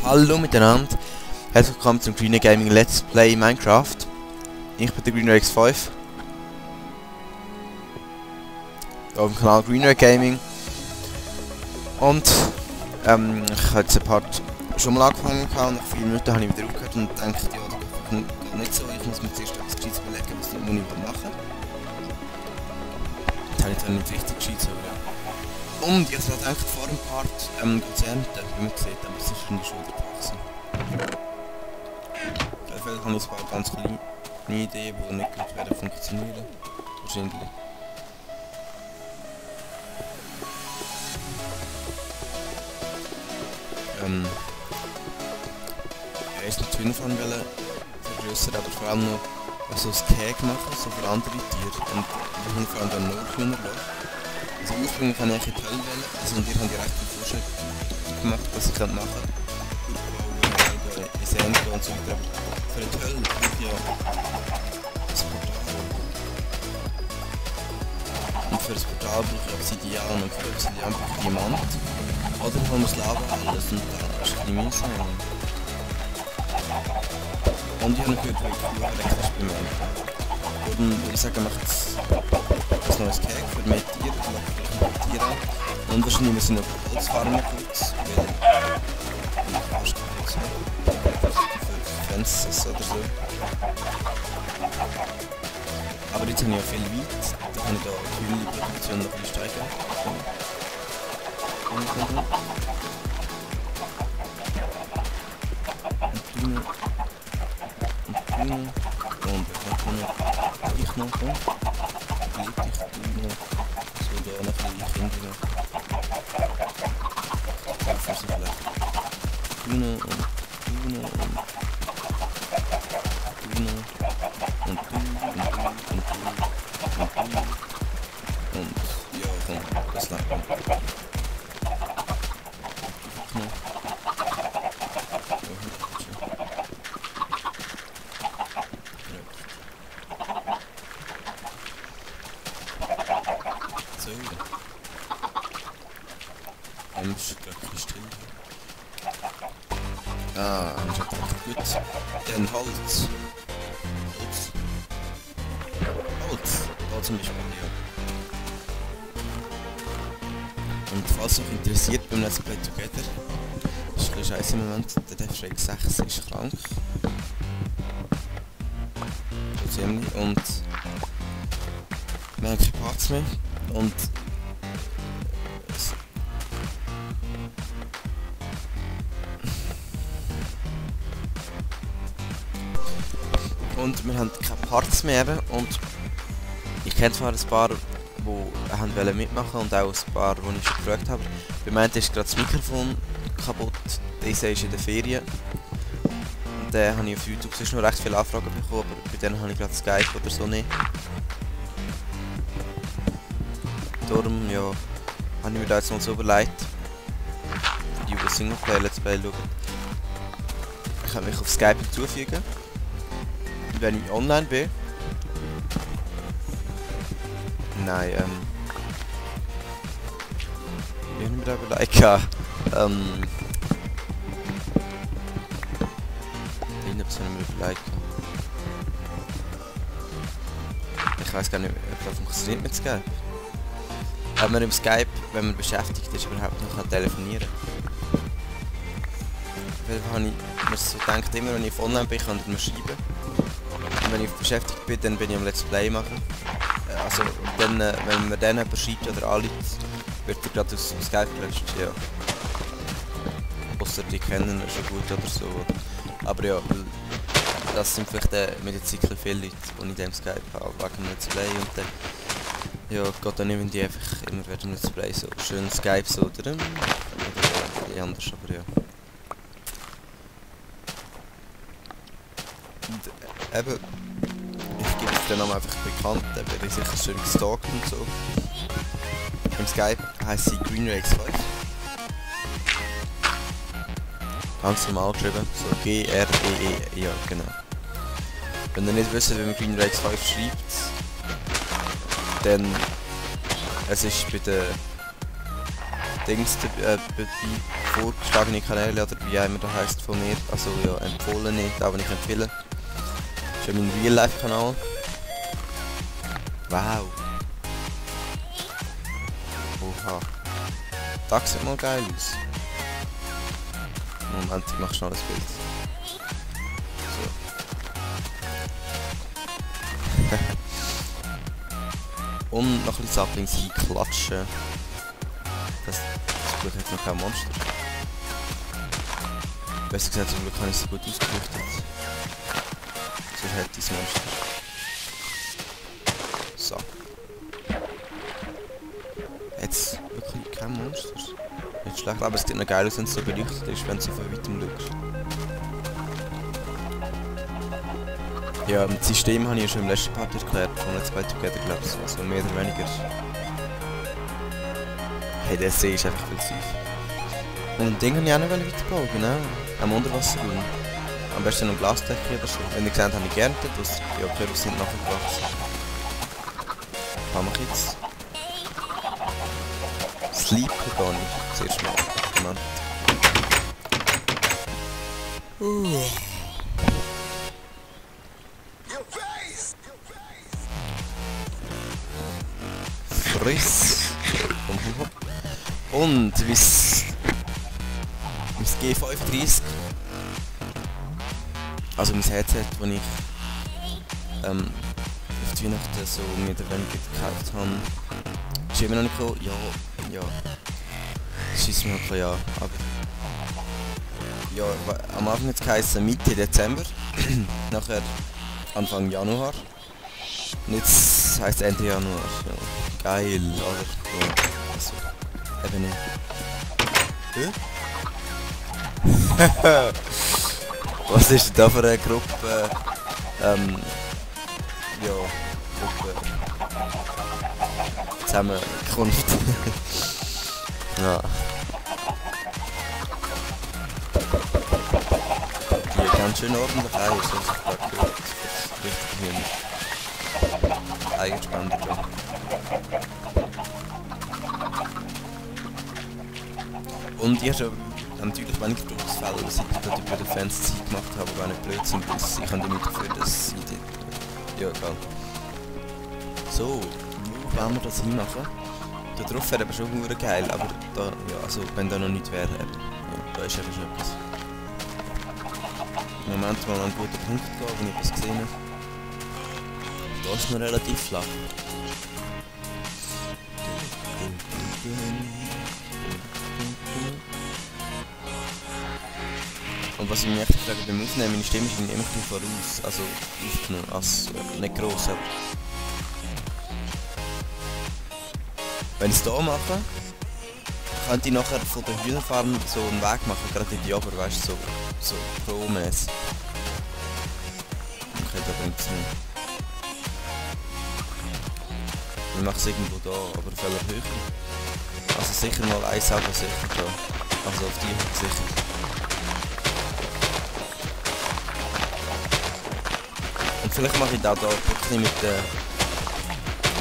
Hallo miteinander, herzlich willkommen zum Greener Gaming Let's Play Minecraft. Ich bin der Greener X5 auf dem Kanal Greener Gaming und ich habe jetzt ein Part schon mal angefangen und nach 4 Minuten habe ich wieder aufgehört und dachte, ja, das geht nicht so, ich muss mir zuerst etwas Gescheites überlegen, was ich machen. Das habe ich dann nicht richtig gescheit so, ja. Und jetzt habe ich gedacht, vor dem Part zu ernten, wie man sieht, aber es ist schon die Schulter gewachsen. Vielleicht habe ich ein paar ganz kleine Ideen, die nicht gut werden funktionieren. Wahrscheinlich. Erst mit Hühnerfarm vergrößern, aber vor allem noch so ein Cake machen, so für andere Tiere. Und die Hühnerfarm dann nur Hühner lassen. Also ursprünglich habe ich in die Hölle wählen, also und ihr habt ja recht viel Vorschläge gemacht, was ich machen könnte. Ins Ende und so weiter, aber für die Hölle habe ich ja das Portal. Und für das Portal brauche ich Obsidian und für Obsidian brauche ich Diamant. Oder ich muss Lava alles und dann ist es ein bisschen mühsam. Und ich habe noch gehört, wie viel elektrisch bei mir. Und würde ich sagen, macht es ein neues Cake für mehr Tiere, Tiere. Und wahrscheinlich müssen wir noch Holzfarmen kurz, weil fast kein Holz mehr. Für Fences oder so. Aber jetzt habe ich ja viel Weit, da kann ich da die Hühnerproduktion noch ein bisschen steigern. Und ich noch. So da noch ein bisschen Kinder. Das ist vielleicht Tuna und ja, komm, das langt mir. So. Ist gerade ein still. Anscheinend gut. Dann Holz. Da zum Beispiel, ja. Und falls euch interessiert beim Let's Play Together, ist ein bisschen scheiße im Moment, der Deathstrike 6 ist krank. So ziemlich. Und wir haben keine Parts mehr. Und wir haben keine Parts mehr und ich kenne zwar ein paar, die mitmachen und auch ein paar, die ich schon gefragt habe. Bei meinem ist gerade das Mikrofon kaputt, dieser ist in der Ferien. Und dann habe ich auf YouTube sonst noch recht viele Anfragen bekommen, aber bei denen habe ich gerade Skype oder so nicht. Darum, ja, habe ich mir da jetzt mal so überlegt, die über Singleplayer Let's Play schauen. Ich kann mich auf Skype hinzufügen, wenn ich online bin. Nein, ich habe mir da überlegt, ich weiß gar nicht, ob das funktioniert mit Skype. Ob man im Skype, wenn man beschäftigt ist, überhaupt noch telefonieren kann. Weil habe ich mir so gedacht, immer wenn ich auf online bin, kann ich mir schreiben. Und wenn ich beschäftigt bin, dann bin ich am Let's Play machen. Also, dann, wenn man dann jemand schreibt oder anruft, wird er gerade aus Skype gelöscht, ja. Ausser die kennen ihn schon gut oder so. Aber ja, das sind vielleicht mit der Zeit viele Leute, die ich in dem Skype habe, wegen dem Let's Play. Und dann, ja, geht dann irgendwie einfach immer wieder im Let's Play so schön Skype so oder anders, aber ja. Und eben, ich gebe den Namen einfach bekannt, dann werde ich sicher schön gestalkt und so. Im Skype heisst sie Greener X5. Ganz normal geschrieben, so G-R-E-E, ja genau. Wenn ihr nicht wisst, wie man Greener X5 schreibt, dann es ist bei der Dings dabei vorgeschlagene Kanäle oder wie auch immer das heisst von mir, also ja, empfohlene, da was ich empfehle. Das ist ja mein Real-Life-Kanal. Wow. Oha. Das sieht mal geil aus. Moment, ich mach schnell das Bild. So. Und noch ein bisschen Saplings hinklatschen. Das Glück hat noch kein Monster. Besser gesagt, zum Glück habe ich es so gut ausgerichtet. Sonst hätte ich das Monster. So. Jetzt wirklich kein Monster. Nicht schlecht, aber es sieht noch geil aus, wenn es so beleuchtet ist, wenn du so von weitem schaust. Ja, das System habe ich ja schon im letzten Part erklärt, von Let's Play Together, glaube ich. Also mehr oder weniger. Hey, der See ist einfach viel tief. Und ein Ding habe ich auch noch weiterbauen, genau. Am Unterwasserraum. Am besten noch Glasdecke oder so. Wenn ihr gesehen habt, habe ich geerntet, was die Körper sind nachgebracht. Kann ich jetzt? Sleepen gar nicht. Zuerst mal. Moment. Friss. Und bis G35, also mein Headset, das ich auf die Weihnachten so mehr oder weniger gekauft habe, ist immer noch nicht gekommen. Ja, schießt mir noch ja, aber ja, am Anfang hat es geheißen Mitte Dezember, nachher Anfang Januar und jetzt heisst es Ende Januar. Ja. Geil, oder? Ja, also, eben nicht. Was ist denn da für eine Gruppe? Ja, Gruppe. Zusammenkunft. Ja. Die ganz schön ordentlich Eier, so ich gerade gehört. Richtig hin. Eigenspender da. Und ich habe natürlich weniger Ausfälle, was ich gerade über die Fans Zeit gemacht habe, aber auch nicht Blödsinn, ich kann nicht dafür, dass sie dort... Ja, egal. So, wo wollen wir das hinmachen? Da drauf wäre aber schon verdammt geil, aber da, ja, also wenn da noch nicht wäre, ja, da ist eben schon etwas. Im Moment mal an einen guten Punkt gehen, wo ich etwas gesehen habe. Da ist noch relativ flach. Und was ich mich echt frage beim Aufnehmen, meine Stimme ist immer ein bisschen voraus, also aufgenommen, also nicht gross, aber... Wenn ich es hier mache, könnte ich nachher von der Hühnerfarm so einen Weg machen, gerade in die Ober, weißt du, so pro-mäßig. Okay, da bringt es nicht. Ich mache es irgendwo da, aber auf welcher Höhe. Also sicher mal eins selber sicher da. Also auf die Höhe sicher. Und vielleicht mache ich da wirklich mit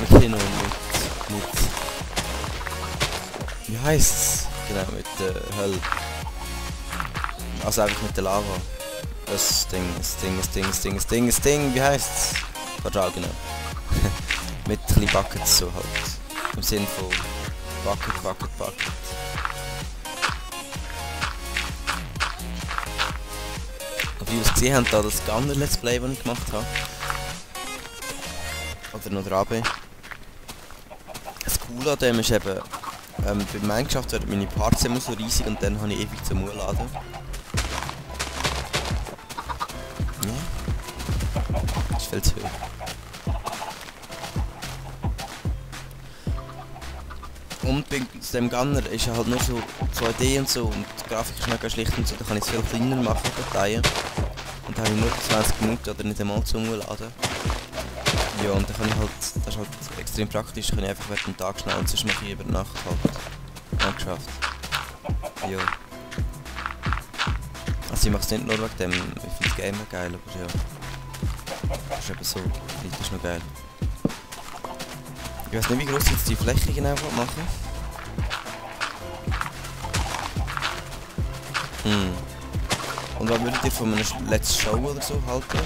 Kino und mit wie heisst's? Genau, mit der Hölle. Also einfach mit der Lava. Das Ding, wie heisst's? Quadrat, genau. Mit ein bisschen Buckets so halt. Im Sinn von Bucket. Und wie ihr es gesehen habt, da das andere Let's Play, das ich gemacht habe. Oder noch der AB. Das Coole an dem ist eben, bei Minecraft werden meine Parts immer so riesig und dann habe ich ewig zum Urladen. Ja. Das ist viel zu hoch. Und bei dem Gunner ist halt nur so 2D und so und die Grafik ist mega schlicht und so, da kann ich es viel kleiner machen, Dateien. Und dann habe ich nur 20 Minuten oder nicht einmal zum Urladen. Ja, und dann kann ich halt, das ist halt extrem praktisch, kann ich einfach während dem Tag schnell und sonst mache ich über Nacht halt. Geschafft. Ja. Also ich mache es nicht nur wegen dem, ich finde das Game geil, aber ja. Das ist eben so, das ist noch geil. Ich weiß nicht, wie groß ich jetzt die Fläche genau machen. Und was würdet ihr von einer Let's Show oder so halten?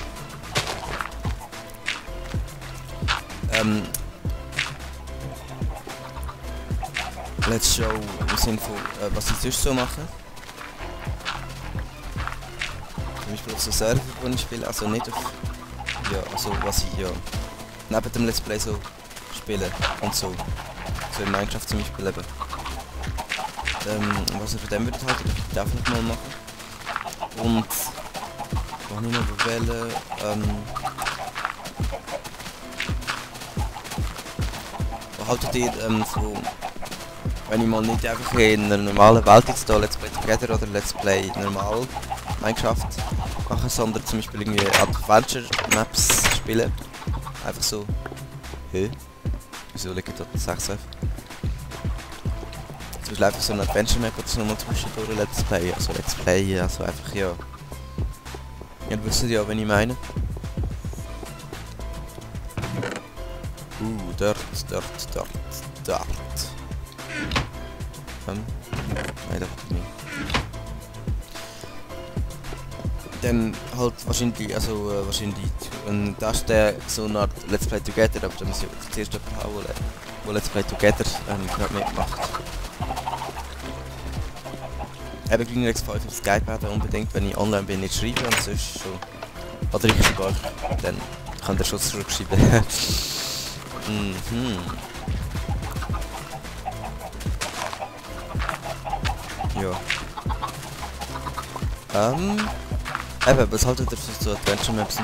Let's Show im Sinne von, was ich sonst so mache. Zum Beispiel auf so Server, wo ich spiele, also nicht auf... Ja, also was ich ja neben dem Let's Play so spiele und so. So in Minecraft zum Beispiel eben. Was ich von dem würde halten, würde ich definitiv mal machen. Und... was ich noch wählen, was haltet ihr von... wenn ich mal nicht einfach in einer normalen Welt jetzt da Let's Play Together oder Let's Play normal Minecraft machen, sondern zum Beispiel irgendwie Adventure Maps spielen. Einfach so. Hä? Wieso liegt da 6 F? Zum Beispiel einfach so eine Adventure Map oder so nochmal zwischendurch Let's Play. Also Let's Play, also einfach ja. Ihr wisst ja, wenn ich meine. Dort. Nein, das nicht. Dann halt wahrscheinlich, das ist der so eine Art Let's Play Together, aber da muss ich zuerst jemanden haben, der Let's Play Together gerade mitmacht. Eben Greenrex 5 auf Skype werden unbedingt, wenn ich online bin, nicht schreiben und sonst schon. Oder ich schreibe euch, dann kann der schon zurückschreiben. Ja. Eben, was haltet ihr von so Adventure Maps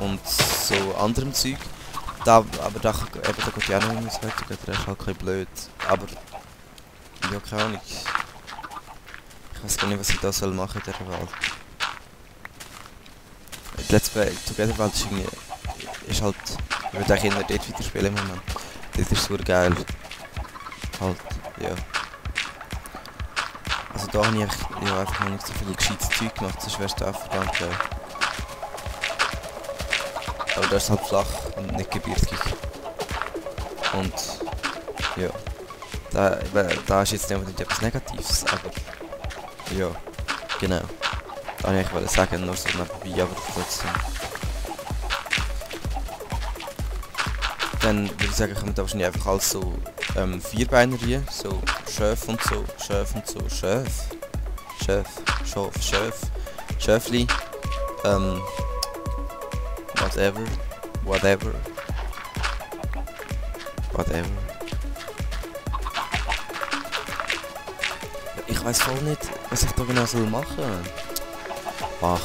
und so anderem Zeug? Aber da geht ja auch noch irgendwas weiter, der ist halt ein blöd. Aber, ja, keine Ahnung. Ich weiß gar nicht, was ich da soll machen in dieser Welt. Die Let's Play Together Welt ist irgendwie... ist halt... ich würde eigentlich immer dort weiter spielen im Moment. Das ist super geil. Halt, ja. Also da habe ich ja, einfach noch nicht so viel gescheites Zeug gemacht, sonst wäre es da verdammt geil. Aber da ist halt flach und nicht gebirgig. Und ja, da ist jetzt nicht unbedingt etwas Negatives, aber ja, genau. Da wollte ich sagen, nur so nebenbei, aber trotzdem. Dann würde ich sagen, kann man da wahrscheinlich einfach alles so Vierbeiner rein, so Schöf und so, Schöfli, whatever. Ich weiß voll nicht, was ich da genau soll machen. Ach,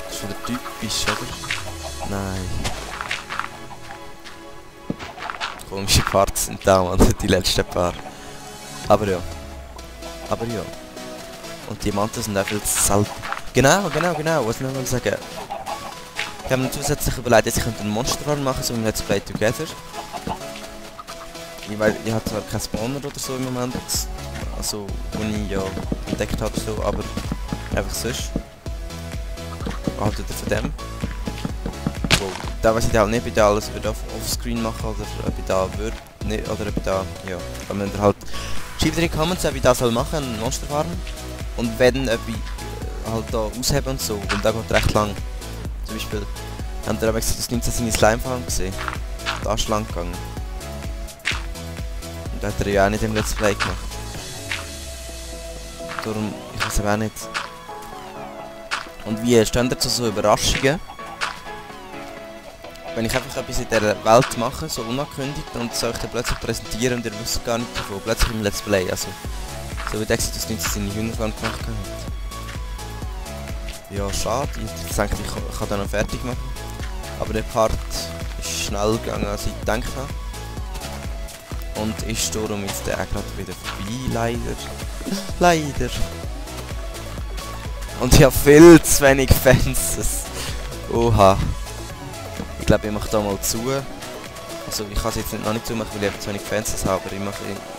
das ist wieder typisch, oder? Nein. Komische Parts sind da, man, die letzten paar. Aber ja. Und Diamanten sind auch viel zu selten. Genau, was ich noch mal sagen. Ich habe mir zusätzlich überlegt, dass ich einen Monsterfarm machen, so ein Let's Play Together. Ich habe zwar keinen Spawner oder so im Moment, also wo ich ja entdeckt habe, so, aber einfach sonst. Was haltet ihr von dem? Da weiß ich halt nicht, ob ich da alles offscreen machen oder ob ich da würde, nicht, oder ob ich da, ja. Wenn man halt, schreibt in die Comments, ob ich das soll machen, einen Monsterfarm. Und wenn, ob ich halt da ausheben und so, weil da geht recht lang. Zum Beispiel, habt ihr aber das 19 seine Slimefarm gesehen? Da ist lang gegangen. Und da hat er ja auch nicht im Let's Play gemacht. Darum, ich weiß aber auch nicht. Und wie stehen ihr zu so Überraschungen? Wenn ich einfach etwas in dieser Welt mache, so unangekündigt, und soll ich dann plötzlich präsentieren und ihr wisst gar nicht davon, plötzlich im Let's Play, also so wie der das 19 seine Hühnerfarm gemacht hat. Ja, schade, ich denke, ich kann den noch fertig machen, aber der Part ist schneller gegangen, als ich gedacht habe. Und ist darum jetzt der auch gerade wieder vorbei, leider. Und ich habe viel zu wenig Fences. Oha. Ich glaube, ich mache da mal zu. Also ich kann es jetzt noch nicht zu machen, weil ich einfach zu wenig Fences habe, aber ich hätte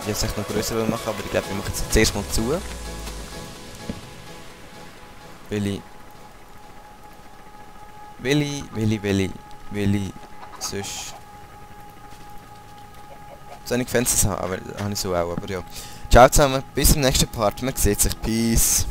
es echt noch grösser machen, aber ich glaube, ich mache jetzt zuerst mal zu. Weil ich sonst zu wenig Fences habe, aber habe ich so auch, aber ja. Ciao zusammen, bis zum nächsten Part, man sieht sich, peace.